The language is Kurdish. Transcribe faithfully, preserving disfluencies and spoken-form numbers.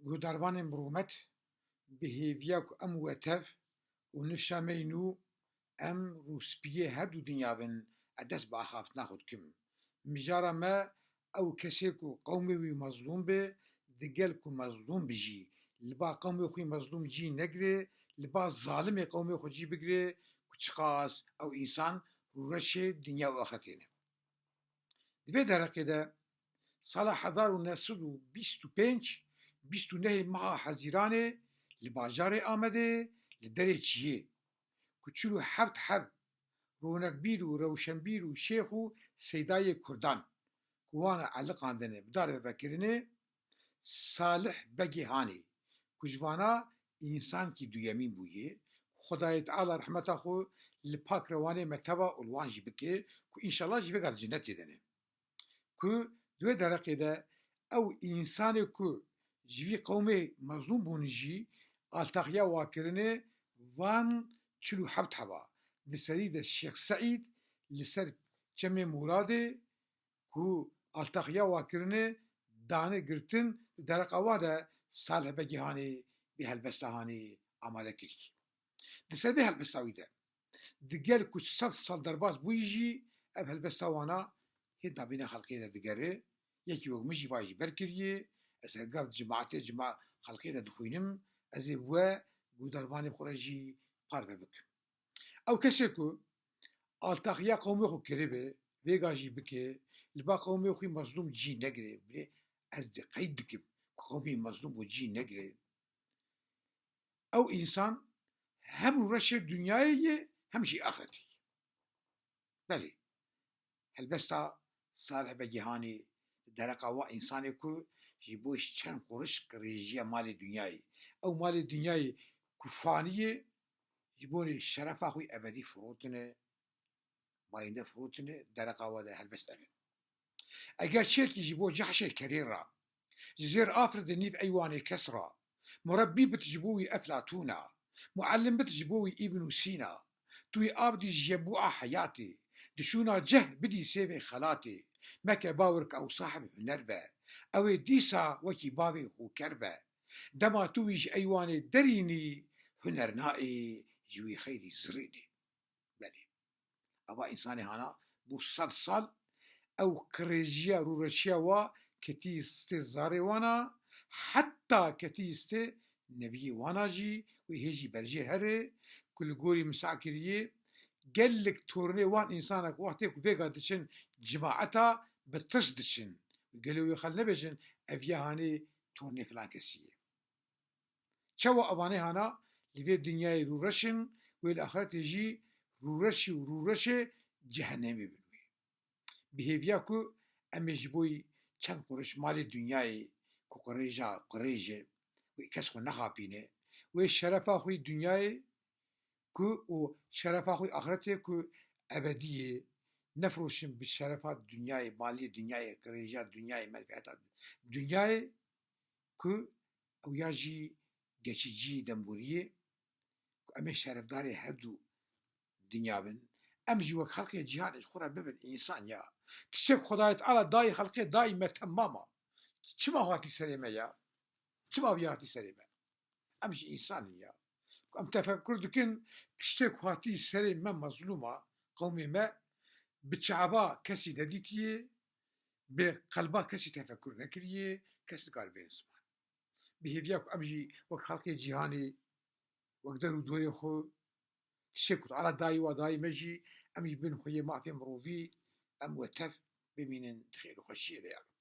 Guhdarvanên bi rûmet, bi hêviya ku em wetev û nişameyî nû em rûspiyê her du dinya bin, ez dest bi axaftina xwe dikim. Mijara me ew kesê ku qewmê wî mezlûm be, digel ku mezlûm bijî, li ba qewmê xwe mezlûm cî negire, li ba zalimê qewmê xwe cî bigire ku çiqas ew însan rûreşê dinya û axretê ne. Di vê derheqê de sala hezar û neh sed û bîst û pênc, bîst û nehê meha Hezîranê li bajarê Amedê li derê çiyê ku çil û heft heb ronekbîr û rewşenbîr û şêx û seydayê kurdan ku wana eliqandine bi dar ve vekirinê, Salih Begê Hanê ku ji vana însankî duyemîn bûye, Xwedayê Teala rehmeta xwe li pak rewanê me teva û li wan jî bike ku înşallah jî vêga di cenetê de ne. Ku di wê dereqê de ew însanê ku ji vî qewmê mezlûm bûn jî altaxiya wakirinê van çil û heft heba di serî de Şêx Seîd li ser Çemê Mûradê ku altaxiya wakirinê dane girtin, di dereqa wa de Salih Begê Hanê bi helbesta Hanê amade kirî. Di ser vê helbesta wî de, digel ku sed sal derbas bûyî jî, ev helbesta wana hê nabîna xelkê de digere, yekî wek min jî va jî ber kiriye, ez her gav di cemaetê cema xelkê de dixwînim, ez ê we guhdarvanê xwe re jî parve bikim. Ew kesê ku altaxiya qewmê xwe kiribe, vêga jî bike, li ba qewmê xwe mezlûm cî negire, bire ez dê qeyd dikim ku qewmê mezlûm û cî negire. Ew însan hem rûreşê dinyayê ye, hem jî axretê ye. Belê, helbesta Salih Begê Hanê dereqa wa însanê ku ji bo çend quriş qirêjiya malê dinyayê. Ew malê dinyayê ku fanî ye, ji bo şerefa xwe ebedî firotine, bayînde firotine, dereqa wa de helbest ev e. Eger çekî ji bo cehşê kerê re, ji zêr afirî de nîv eywanê kes re, murebbî bit ji bo wî Eflatûna, muallim bit ji bo wî Îbn û Sîna, tu wî av dî ji yenbûa heyatê, di şûna ceh bidî sêvê xelatê, meke bawer ke ew sahib huner be, ew ê dîsa wekî bavê xwe ker be. Dema tu wî ji eywanê derînî, huner naê ji wî xeyrî zirînê. Belê. Ava însanê hana bû sed sal, ew qirêjiya rûreşiya wa ketî stê zarê wana, heta ketî stê neviyê wana jî, wê hê jî berjê here, ku li gorî min sa kiriye, gelek tornê wan însanek wextê ku vêga diçin cemaeta, bi tirs diçin. Gelo wê xel nebêjin, ev ya hanê tornê filan kesî ye. Çawa evanê hana li vê dinyayê rûreş in, wê li axretê jî rûreşî û rûreşê cehenemê bin wê. Bi hêviya ku em ê ji bo çend quriş malê dinyayê ku qirêja qirêj e, wê kes xwe nexapîne, wê şerefa xwe yê dinyayê ku û şerefa xwe yê axretê ku ebedî ye, nefroşin bi şerefa dinyayê, malê dinyayê, qirêja dinyayê, menfeeta dinyayê, ku ew ya jî geçîcî demboriyê, ku em ê şerefdarê her du dinya bin. Em jî wek xelkê cîhanê ji xwe re bibin însan ya. Tiştê ku Xwedayê Teala dayî xelkê dayî me temam a. Çima hatî serê me ya? Çima vî hatî serê me? Em jî însan in ya. Ku em tefekur dikin, tiştê ku hatî serê me mezlûm a, qewmê me bi çava kesî nedîtiye, bi qelba kesî tefekur nekiriye, kes nikare bêne ziman. Bi hêviya ku em jî wek xelkê cîhanê, wek der û dorê xwe, tiştê ku Teala dayî wa dayî me jî, em jî bin xweyê mafê mirovî, em wetev bimînin di xêr û xweşiyê de ya Reb.